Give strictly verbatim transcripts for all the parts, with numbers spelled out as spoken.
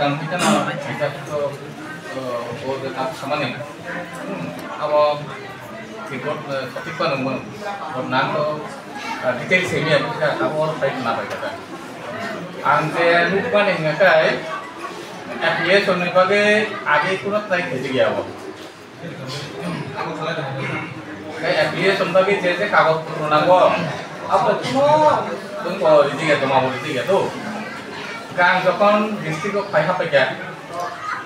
Ang hwnkhe no, hwnkhe to, o, o je tak samani. Hmm, abo report, eh, sotik pa nungmano. Bo nang to, eh, detail semiya, hwnkhe abo oro phai khna bai kha. Ang je nukmani hwnkhe, application ni bagwi age kuno try khaijak ya abo. Tei application bagwi je je kagoj potro nango, abo kuno tongko rijik ya tongma bo rijik ya to. Hwnkhe ang jokhon district o phai haphaikha,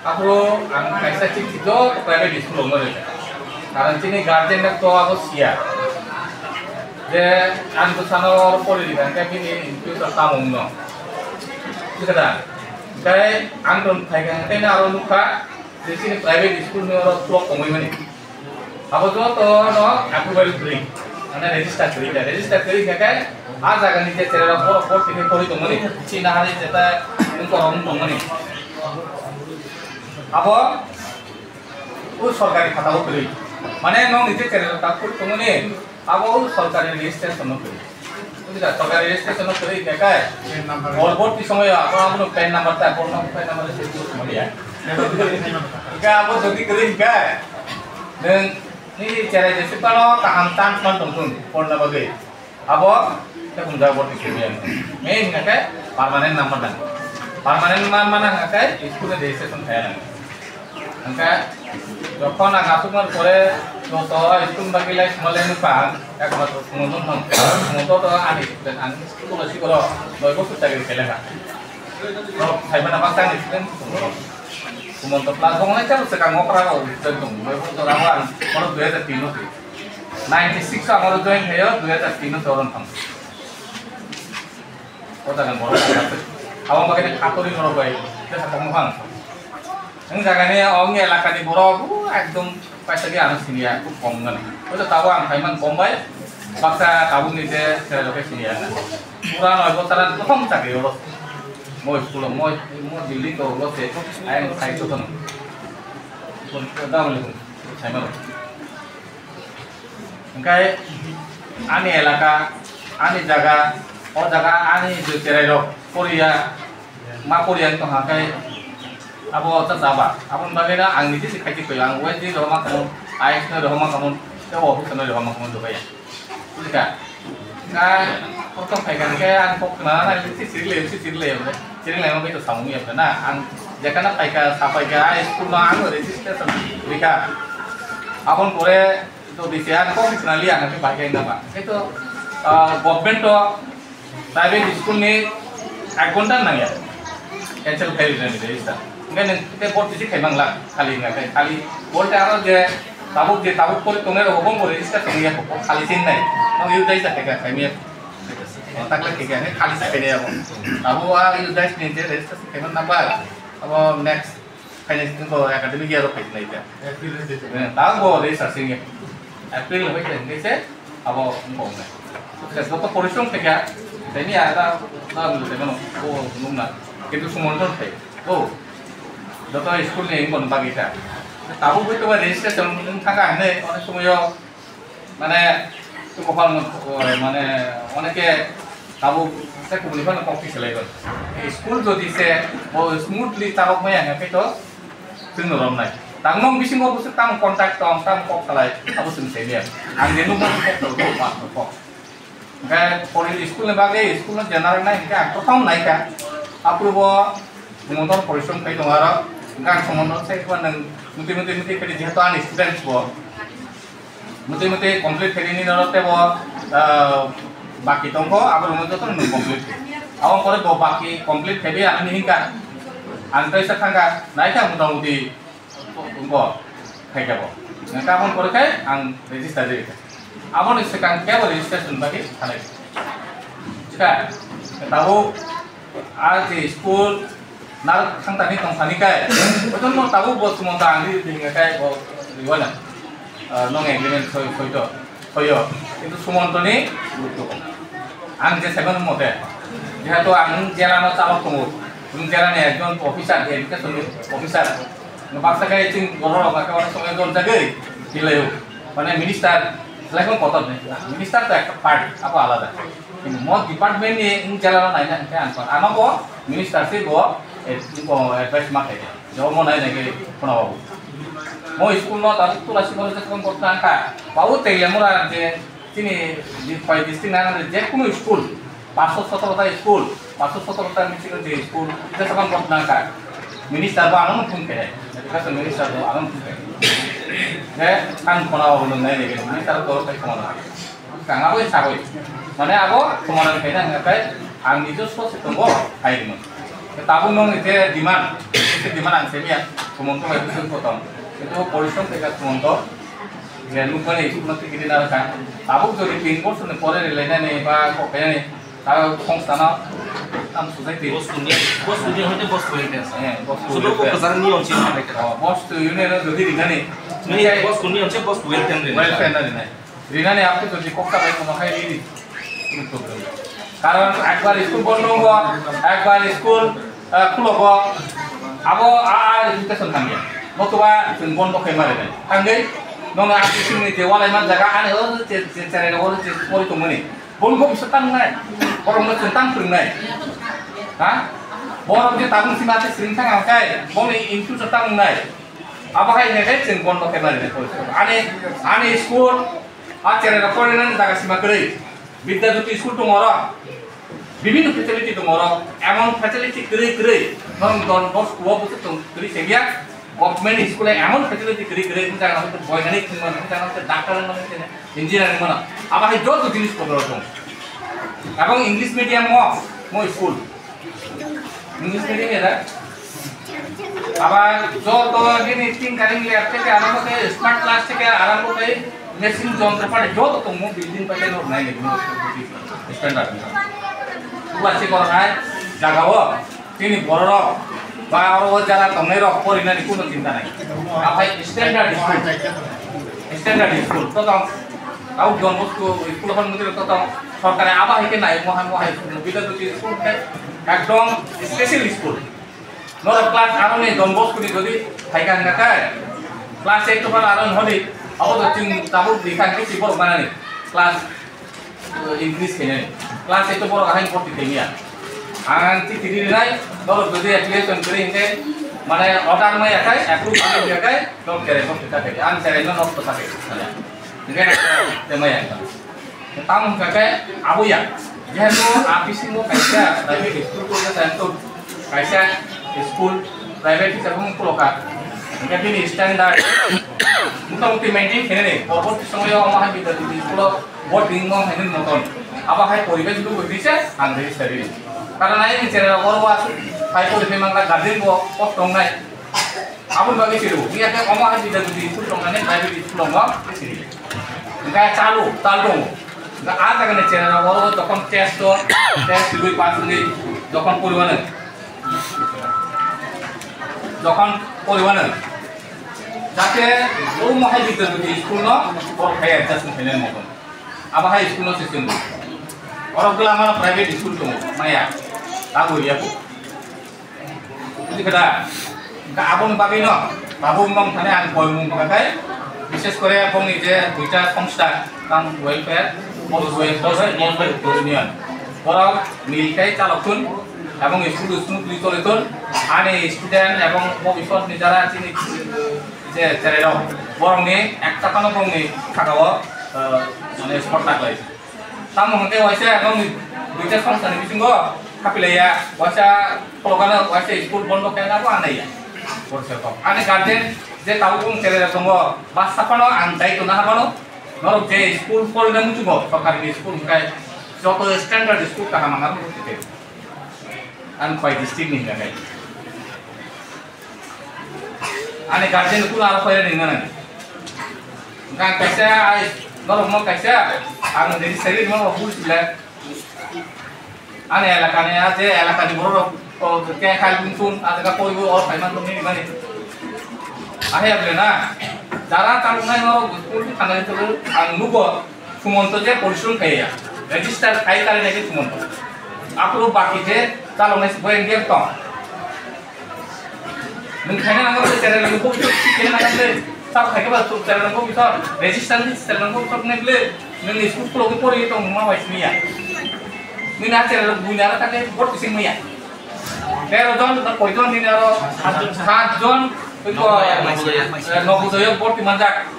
aphuru ang kaisa chithi joto private school o mani. Karon chini guardian rok to abo siya je ang bwsano oro pori rikha hwnkhe bini in future tamo wngno. Bwkha da? Hwnkhe ang tong phaikha hwnkhe no aro nukha. Chini private school ni oro block tongwi mani. Abo joto no approval kwrwi. Mane register kwrwi kha. Register kwrwi kha khe a jaga ni je cherai rok borok borok tini pori tongmani. Chini hari jeta wngkorok wng tongmani. Abo o sorkari khata o kwrwi. Mane nong ni je cherai rok ta pori tongmani. Abo o sorkari registration no kwrwi. Buji da, sorkari registration no kwrwi hwnkhe kai. Borborti somoyo abo abono PAN number ta, borno PAN number se tu somoya. Hwnkhe abo jodi kwrwi hwnkhe, nwng ni cherai jesuk phano kaham chance man tongthun porna bagwi. Abo te hwnjak borti kwrwi ang. Main hwnkhe permanent number nang. Permanent man mana hwnkhe school registration khaina nang. Hwnkhe jokhon ang aswkmani pore joto school bagwi lai swnglai nukha ang, ekmatro Sumon no thang. Sumon to ani student, ang school o sikoro noi bosor chakri khailakha. Norok saimano baksa ani student Sumon to. Sumon to plus bo nai chalo swkang okra rok student tong. Noi bosor abo ang oro dui hajar tin no si. Ninety six o ang oro join khaio, dui hajar tin no si oro thang. O jaga borok abo bagwi khatori norok bai tesa tongmokha ang. Nwng jagani o wng elakani borok, uh, ekdom paisa di ano siniya, khub kom wngmani. Oja tabuk ang phaimani Bombay, baksa tabukni je cherai rok khe siniya wngna. Pura noi bochara prothom chakri oro. Moi school o, moi, moi building ko ulo se, ayang side ko tono. Assalamu alaikum. Saimano. Hwnkhe ani elaka, ani jaga, o jaga ani je cherai rok poriya, ma poriya wng tongkha khe abo cha chaba. Aboni bagwi no ang niji se khaiti koi, ang Y G rohorma khamun, I S no rohorma khamun, tei office no rohorma khamun dobai. Bujikha? Ka prothom phaikha hwnkhe ang kok khna nai, si siri le, si siri le, siri le, ang bai to samung ya na, ang jekhana phaikha, sa phaikha, ai school no ang registration rikha. Aboni pore to bisi ang kok khna liya, ang khe bai khe na ba. Khe to, ah, government to private school ni ek ghonta nangya. Cancel khai rwna ni register. Hingke nwng tei board bisi khai mangla, khali wngkha khe, khali board tei aro je tabuk, je tabuk pori tongnai rok bo bo register tongya kho, khali sin nai. Nwng U T I sa khai kha, khai miya. O, takle khai kha, khali sa khai nai abo. Abo a U T I ni je register khai man number, abo next khai nai ko academic year rok khai nai kha. April ni date. Eh, tabuk bo register singya. April ni bai khai nai se. Abo wngkha wngnai. Joto porishrom khaikha, tini ada da mano o nukna. Kintu Sumon thon khai. O, joto school ni wngmani bagwi kha. Tabuk bai to registration wng thangkha hinwi onek somoyo, mane, to kophal, mane, oneke tabuk se kubuni phano kok ti selai bai. School jodi se bo smoothly charok maya hingkhe to Chwngno romnai. Tangmung bisingo bwswk tamo contact tong, tamo kok salai, abo chwng saiya. Ang je nukmani kok tong, kok ma kok. Hingkhe pori school ni bagwi, school no general nai hingkhe ang prothom naikha. Aphuru bo Sumon to porishrom khai tongo aro. Hingkhe ang Sumon to sai kheba nwng muti muti muti khe jehetu ani students bo. Muti muti complete khainani norok tebo, ah, baki tongkho, abo rokno jotono nwng complete khe. Aboni pore bo baki complete khaibai ani hinka. Ang kaisa thangkha, naikha motamuti wngkha khaikha bo. Hingkhe aboni pore khe ang register rikha. Aboni swkang kebo registration bagwi thanai. Thikha, tabuk a je school, Narwk thangtani tongthani kai, bojono tabuk bo Sumonto ang ri ri hingkha kai bo riwana, ah, nong agreement soi, soito, soio. Kintu Sumontoni gurutto kom. Ang je saiman mote, jehetu ang jela no chalok tongo, nwng jela ni ekjon officer, education ni officer. Nwng baksa kai chwng borok rok khe onek somoy dol jagwi hilaio. Mane minister, selai kotor ni. Minister to ekta part, abo alada. Kintu mo department ni nwng jela no naina hingkhe ang, ano bo minister se bo Eko advice ma khaide. Jomo nai nai ke khuna babu. Mo school no ta tula si bole jekon kotna kha. Babu tei lemura je chini di phai district na je kuno school. Paso sotoro ta school. Paso sotoro ta michi je school. Jekon kotna kha. Minister ba ano phun khe. Education minister ba ano phun khe. Je kan khuna babu nai nai ke minister ko kai khuna. Kang abo sagoi. Mane abo somadan khaina hingkha khe ang nijoswo se tongo hai rwmani. Tabuk nong ni je demand, se demand ang semiya, sumonto bai bwswk kotom. Kintu porishrom khaika sumonto, je nukmani school no tikiri narwkha. Tabuk jodi tin borsor ni pore rilainani ba kok khainani, ta songstano tam society. Bos kunia, bos kunia hoite bos kunia tensa. Eh, bos kunia. Sudo ko kazar ni onchi na lekha. Oh, bos tu union jodi rinani. Ni bos kunia onchi bos kunia ten rinani. Welfare na rinai. Rinani apni jodi kokta bai kono hai rini. Karon ekbar school bondo wngbo, ekbar school, eh, khulogo, abo a, a education thangya. Notoba chwng bondo khai mari nai. Thangwi nono apni singni je walai man jaga ani o je, je cherai rogo je pori tongmani. Boni bhobishyot tang nai. Borok no chwng tang phwrwng nai. Ha? Borok je tabung sima te swrwng thang ang kai, boni in future tang nai. Abo hai hwnwi khe chwng bondo khe mari nai porishrom. Ani, ani school, a cherai rok porinani jaga sima kwrwi. Vidya Jyoti school tongo oro. Bibhinno facility tongo oro. Emon facility kwrwi kwrwi. Norok Don Bosco o bwswk tong kwrwi sengya. Government school o emon facility kwrwi kwrwi. Wng jaga hwnkhe boikanai thwngmano, wng jaga hwnkhe doctor wngmano, engineer wngmano. Abo hai joto jinis kotor tong. Ebong English medium mo, mo school. English medium era. Aba joto gini tin karing liar teke arambo ke smart class teke arambo ke machine jontropati joto tongmo building pai teno nai ni standard ni. Uba si kono nai jaga o tini borok ba oro o jara tongnai rok pori nani kuno chinta nai. Apai standard school, standard school to tong. Au Don Bosco school hon mujur to tong. Sorkare abo hai khe nai, mo hai, mo hai, Vidya Jyoti school khe ekdom special school. Norok class aro ni Don Bosco ni jodi phaikha hwnga khe, class eight to aro ni hodi, abo to chwng tabuk di kha khe si borok manani. Class, uh, increase khainani. Class eight to borok ahai porti tengya. Ang ti tiri rinai, norok jodi application kri hingke, mane order mai akai, approve mai akai, norok kere porti ta khe. Ang kere no nok to ta khe. Hingke na, te mai akai. Tamo hwnkha khe abo ya. Jehetu a bisingo kaisa private school ko jehetu kaisa school private hisab wng kha. Hwnkhe bini standard motamuti maintain khainani porborti somoyo omo hai Vidya Jyoti school o boarding no hainani moton. Abo hai poribesh lubui risa ang register rini. Karon ai ni chera oro wa phai pori phai mangla guardian bo kosto wngnai. Aboni bagwi siro, iya khe omo hai Vidya Jyoti school tongnani private school tongo, siri. Hingkhe chalo, tal tongo. Hingkhe a jaga ni chera rok oro jokhon test o, test rwui pass wngwi jokhon poriwano, jokhon poriwano, jate omo hai Vidya Jyoti school no borok phai adjust khainani motom. Abo hai school no se chwng. Oro bwlama private school tongo, maya, abo area ko. Buji khe da? Hingkhe aboni bagwino tabuk nong thani ang koimung khakai, bishes kore bongni je duita songstha, tang welfare, post welfare, post welfare union. Borok mil khai chalok thun, ebong school smoothly choli thun, ani student ebong bobisot ni jara chini je cherai rok, borokni ekta phano bongni saka o, eh, mane sort naklai. Tamo hwnkhe waisa nokni duita songstha ni bisingo hapilaiya, waisa khulokano waisa school bondo khe abo anaiya. Borok se kok. Ani guardian je tabuk wng cherai rok tongo, basa phano ang daitwna habano, norok je school porina muchungo, sorkari ni school hwnkhe joto standard school kaham ang abo rwkhe. Ang Khowai district ni hwnkhe. Ani guardian kuno aro koi ring nang. Hingkhe ang kaisa ai norok no kaisa ang register ri norok bul sila. Ani elaka ni a je elaka ni borok rok o ke khai bung sun a jaga poi bo or khai man tong ni mani. Ahe able na. Jara tang nai norok school thana itu ang nugo. Sumonto je porishrom khaiya, register khai kare nai khe Sumonto. Aphuru baki je chaloknai se boyang dia tong. Nwng khaina nangma ble channel nwng bo channel nangma ble. Sab khai khe ba channel nwng bo bisor register ni channel nwng bo bisor nai ble. Nwng ni school khulok pori tong ma wai sini ya. Nwng na channel buina na thang khe bot kising maya. Tero jon na koi jon nini aro? Saat jon. Saat jon. Oi ko, eh, Nobodoyo borti manjak.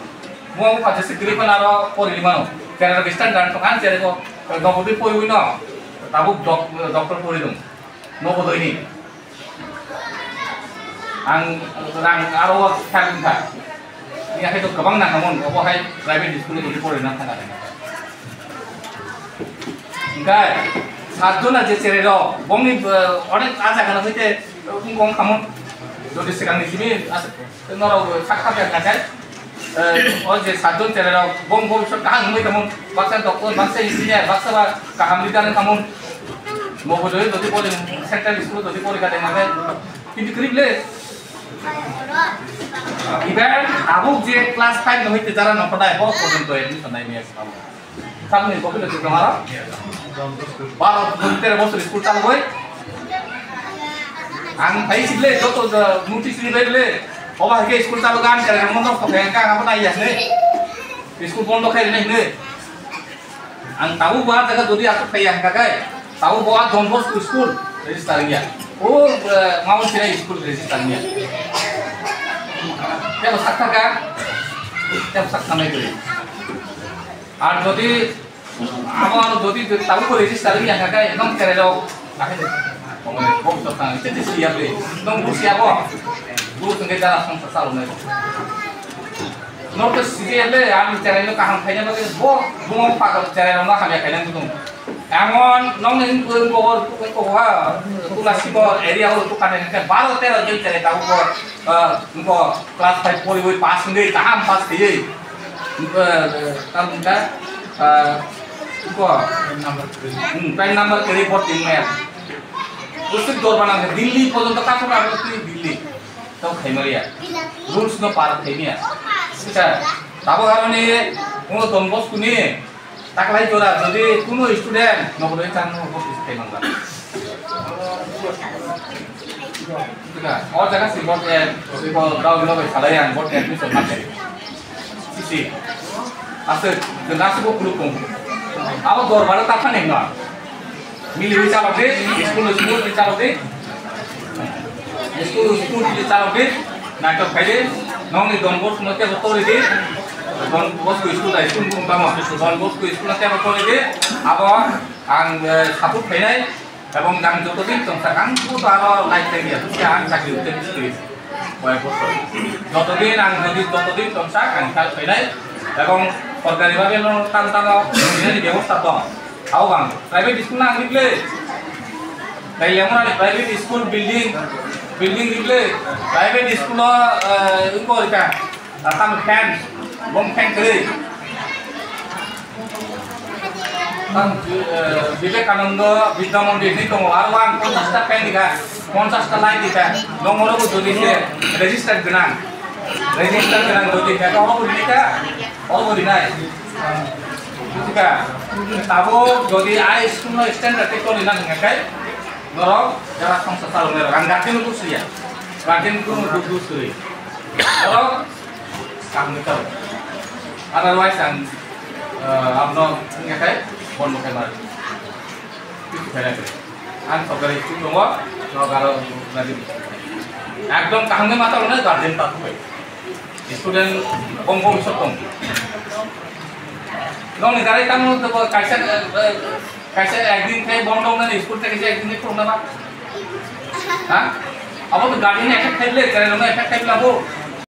Mo pa jese gri pan aro pori mano. Tero jon standard to kan tere ko, eh, Nobodoy pori wi no. Tabuk dok-, doctor pori dong. Nobodoy ni. Ang rang aro kha wngkha. Ni akhai to kwbang nangkhamon, obo hai private school-o tongwi porina thangkha. Hingkhe saat jona je cherai rok, bongni, eh, onek a jaga no hoite wng khamon. Jodi swkangni simi as-, norok sak sak ya kha khe. Eh, o je saat jon cherai rok, bong bong sok kaham wngwi tongmung, baksa doctor, baksa engineer, baksa ba kaham leader wng tongmung. Nobodoy jodi pori, central school jodi pori kha de mane, kintu kwrwi le. Even tabuk je class five no hoite jara no phatai, bo porjonto admission nai maya sabo. Saboni bokhe le tong aro. Baro bosor, tero bosor school chalugwi. Ang phai sile joto notice ni bai le. Oba ke school chalu gan kare mo no thok ka abo nai ya ne. School bondo khai ne ne. Ang tabuk bo ah jaga jodi aswk phai ya hwnkha khe, tabuk bo ah Don Bosco school register wngya. O, eh, Mount Sinai school register wngya. Tebo sak thaka, tebo sak thanai kwrwi. Ar jodi abo ano jodi tabuk bo register wngya hwnkha khe, nong cherai rok, akhai de, boksa tang, tete siya ble, nong busia bo, bu tengke jara songsa salonai. Norok to sijiyale, ani cherai no kaham khaina bagwi bo, bo patok cherai rok no hamya khaina mutung. Emon nong ni wngkok, wngkok ha, Tulasi bo area o tukane khe baro tero jil cherai tabuk bo, ah, wngkok class five poriwi pass wngwi kaham pass khaiwi. Wngkok, ah, wngkok, hmm, prime number kwrwi bo team mate. Usik dorba nang Delhi porjonto kathok abo twi Delhi. Tamo khaimaliya. Rules no par khaimaliya. Sika, tabuk aroni, mo Don Bosco ni, taklai jora, jodi kuno student, nobo doi chan no office khai mangla. Sika, o jaga si bot, eh, si bot, dao dao bai salai ang, bot admission ma khai. Sisi. Aswk, jwng aswk o kulukung. Abo dorbar o ta thani hwnba. Mili wi chalok di, school, school wi chalok di. School, school wi chalok di. Naitok khai di. Nongni Don Bosco no tebo tori di. Don Bosco school dai school bung tamo. Don Bosco school no tebo tori di. Abo ang, eh, support khainai. Ebong ang joto din tongsa, ang bo to aro life time ya, busi ang chakri utte busi koi bosor. Joto din ang jodi joto din tongsa, ang kal khainai. Ebong sorkari bhabe no tan tano, ini bebosta tong. Hao bang, private school na ang riple. Kailamura private school building, building riple. Private school, eh, ingko rika. Tamo fan, bom fan kwrwi. Tamo, eh, Vivekananda Vidya Mandir hinwi tongo, aro ang ponchash ta fan rikha, ponchash ta light rikha, nong oro bo jodi se register gwnang, register gwnang jodi kha, oro bo rikha, oro bo rinai. Bujiba, tabo jodi a school no standard khe toli nang hwnkha khe, norok jara songsa chaloknai rok, ang guardian no duk sriya, guardian no duk sri. Norok Kaham khe chao. Otherwise ang, eh, abno wngya khe bondo khe ma. Kichu khaina khe. Ang sorkari school tongo, no garo gari. Ekdom kaham khe ma chalo na guardian ta thumbai. Student bong bong sok tong. Nongni gari tamo to kaisa, eh, eh, Kaisa ekdin khe bondo wngnani school tei kaisa ekdin khe phunukna ba? Ha? Abo to guardian effect khai le, chwrairokno effect khai labo.